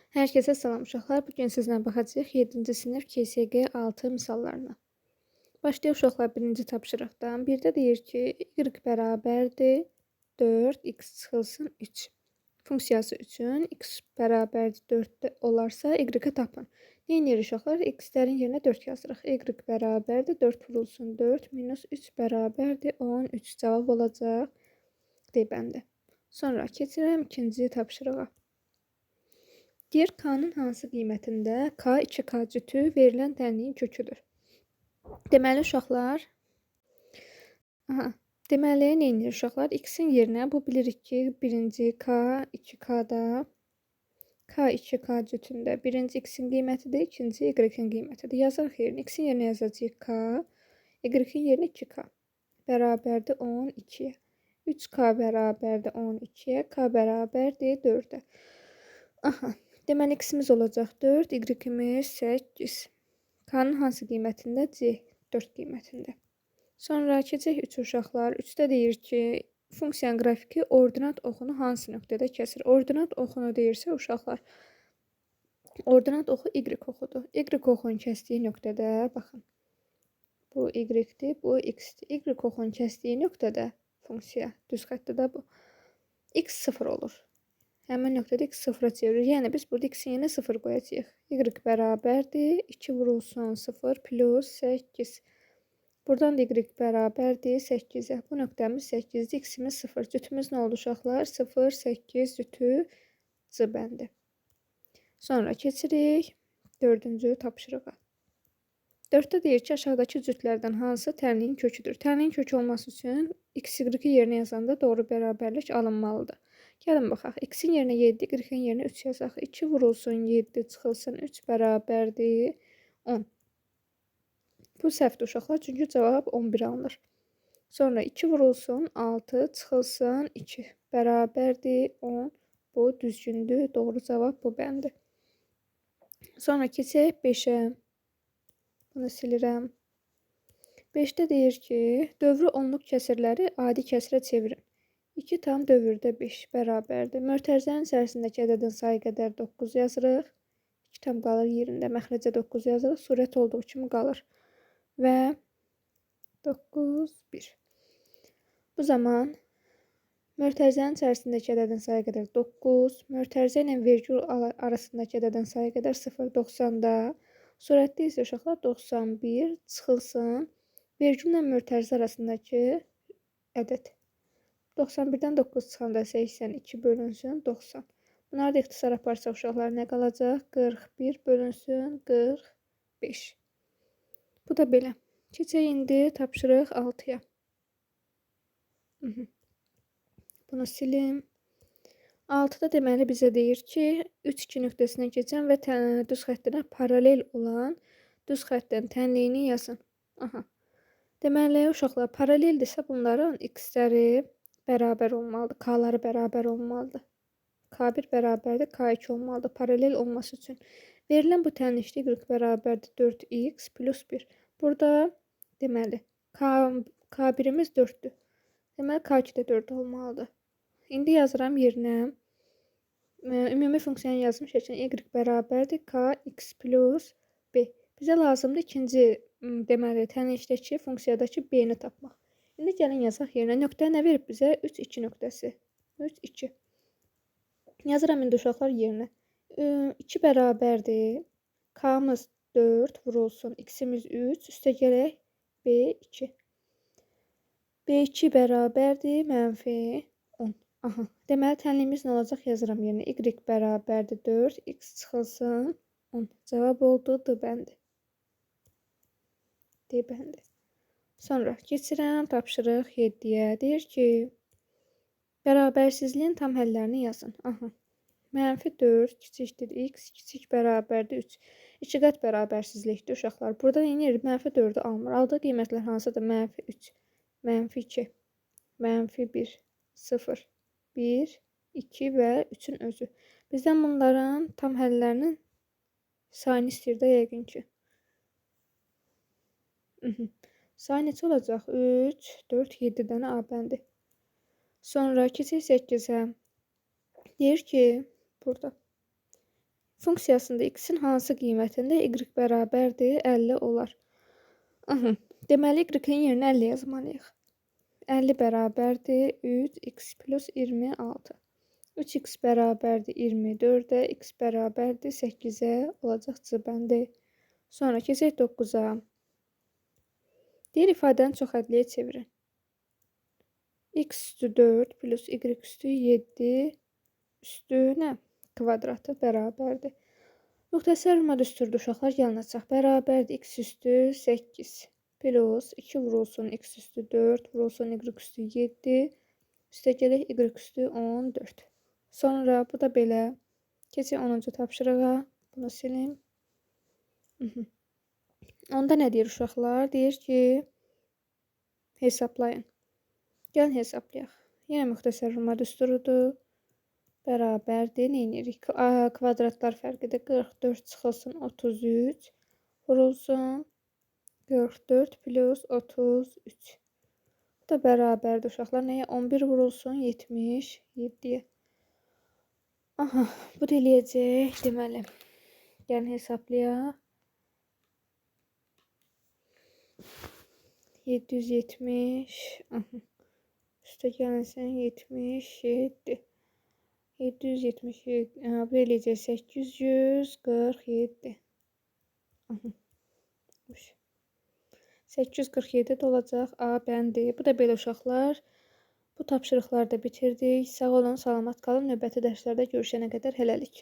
Hər kəsə salam uşaqlar. Bugün sizlə baxacağıq 7-ci sinif KSQ 6 misallarına. Başlayaq uşaqlar birinci tapşırıqdan. Birdə deyir ki, y bərabərdir 4, x çıxılsın 3. Funksiyası üçün x bərabərdir 4 olarsa y-i tapın. Nə edirik uşaqlar? X-lərin yerinə 4 yazırıq. Y bərabərdir 4 vurulsun 4 minus 3 bərabərdir 13. Cavab olacaq D bəndi. Sonra keçirəm ikinci tapşırığa. Deyir, K-nın hansı qiymətində K 2K cütü verilən tənliyin köküdür. Deməli, uşaqlar, deməli, nə edir uşaqlar? X-in yerinə bu bilirik ki, birinci K 2K-da K 2K cütündə birinci X-in qiymətidir, ikinci Y-in qiymətidir. Yazarıq yerinə. X-in yerinə yazacağıq K, Y-in yerinə 2K bərabərdir 12-yə. 3K bərabərdir 12-yə, K bərabərdir 4-ə. Aha. Deməli, x-imiz olacaq 4, y-imiz 8. K-nın hansı qiymətində? C, 4 qiymətində. Sonra keçək 3 uşaqlar. 3-də deyir ki, funksiyanın qrafiki ordinat oxunu hansı nöqtədə kəsir? Ordinat oxunu deyirsə uşaqlar, ordinat oxu y oxudur. Y oxunun kəsdiyi nöqtədə, baxın, bu y-dir, bu x-dir. Y oxunun kəsdiyi nöqtədə funksiya, düz xəttdə də bu. X 0 olur. Həmin nöqtədə x 0-a çevirir. Yəni biz burada x-in yerinə 0 qoyacağıq. Y bərabərdir 2 vurulsun 0 plus 8. Buradan da y bərabərdir 8-ə. Bu nöqtəmiz 8-dir, x-imiz 0. Cütümüz nə oldu uşaqlar? 0, 8 cütü C bəndi. Sonra keçirik 4-cü tapşırığa. 4-də deyir ki, aşağıdakı cütlərdən hansı tənliyin köküdür? Tənliyin kökü olması üçün x, y-i yerinə yazanda doğru bərabərlik alınmalıdır. Gəlin baxaq. X-in yerinə 7, y-in yerinə 3 yazaq. 2 vurulsun 7, çıxılsın 3 bərabərdir 10. Bu səhvdir uşaqlar, çünki cavab 11 alınır. Sonra 2 vurulsun 6, çıxılsın 2 bərabərdir 10. Bu düzgündür. Doğru cavab bu bəndi. Sonra keçək 5-ə. Bunu silirəm. 5-də deyir ki, dövrü onluq kəsirləri adi kəsirə çevirin. 2 tam dövrdə 5 bərabərdir. Mötərizənin içərisindəki ədədin sayı qədər 9 yazırıq. 2 tam qalır yerində. Məxrəcə 9 yazırıq. Surət olduğu kimi qalır. Və 9, 1. Bu zaman mötərizənin içərisindəki ədədin sayı qədər 9, mötərizə ilə vergül arasındakı ədədin sayı qədər 0,90-da. Surətdə isə uşaqlar 91 çıxılsın. Vergüllə mötərizə arasındakı ədəd. 91-dən 9 çıxanda 82 bölünsün 90. Bunları da ixtisar aparsaq uşaqlar nə qalacaq? 41 bölünsün 45. Bu da belə. Keçək indi tapşırıq 6-ya. Bunu silim. 6-da deməli bizə deyir ki, 3-2 nöqtəsinə keçən və düz xəttinə paralel olan düz xəttin tənliyini yazın. Aha. Deməli, uşaqlar paraleldirsə bunların x-ləri bərabər olmalıdır. K-ları bərabər olmalıdır. K1 bərabərdir, K2 olmalıdır. Paralel olması üçün. Verilən bu tənlikdə y bərabərdir 4x plus 1. Burada deməli K1-imiz 4-dür. Deməli K2 də 4 olmalıdır. İndi yazıram yerinə. Ümumi funksiyanı yazmış üçün y bərabərdir kx plus b. Bizə lazımdır ikinci deməli tənlikdəki funksiyadakı b-ni tapmaq. İndi gəlin yazaq yerinə. Nöqtə nə verib bizə? 3, 2 nöqtəsi. 3, 2. Yazıram indi uşaqlar yerinə. 2 bərabərdir. K-mız 4 vurulsun. X-imiz 3. Üstə gələk B2. B2 bərabərdir. Mənfi 10. Aha. Deməli, tənliyimiz nə olacaq? Yazıram yerinə. Y bərabərdir 4. X çıxılsın 10. Cavab oldu D bəndi. D bəndi. Sonra keçirəm tapşırıq 7-yə. Deyir ki, bərabərsizliyin tam həllərini yazın. Aha. Mənfi 4 kiçikdir x, kiçik bərabərdir 3. İki qat bərabərsizlikdir uşaqlar. Burada nə edir? Mənfi 4-ü almır. Aldığı qiymətlər hansıdır? Mənfi 3, mənfi 2, mənfi 1, 0, 1, 2 və 3-ün özü. Bizdən bunların tam həllərinin sayını istəyir də yəqin ki. Sayı neçə olacaq? 3, 4, 7 dənə A bəndi. Sonra keçək 8-ə. Deyir ki, burada Funksiyasında x-in hansı qiymətində y bərabərdir 50 olar? Aha. Deməli, y-in yerinə 50 yazmalıyıq. 50 bərabərdir 3x plus 26. 3x bərabərdir 24-ə, x bərabərdir 8-ə olacaq C bəndi. Sonra keçək 9-a. Deyir, ifadəni çox ədliyə çevirin. X üstü 4 plus y üstü 7 üstü nə? Kvadratı bərabərdir. Müxtəsər vurma düsturdur uşaqlar, gəlin açaq. Bərabərdir x üstü 8 plus 2 vurulsun x üstü 4 vurulsun y üstü 7 üstə gələk y üstü 14. Sonra bu da belə. Keçək 10-cu tapşırığa. Bunu silim. Onda nə deyir uşaqlar? Deyir ki, hesablayın. Gəlin hesablayaq. Yenə müxtəsər vurma düsturudur. Bərabərdir. Nə edirik? Kvadratlar fərqidir. 44 çıxılsın 33 vurulsun 44 plus 33. Bu da bərabərdir uşaqlar. Nəyə? 11 vurulsun 77-yə. Aha, bu da eləyəcək. Deməli, gəlin hesablayaq. 770. Aha. Üstə gəlinsin 77. 777. Bu eləyəcək 847. Aha. 847 də olacaq A bəndi. Bu da belə uşaqlar. Bu tapşırıqları da bitirdik. Sağ olun, salamat qalın. Növbəti dərslərdə görüşənə qədər hələlik.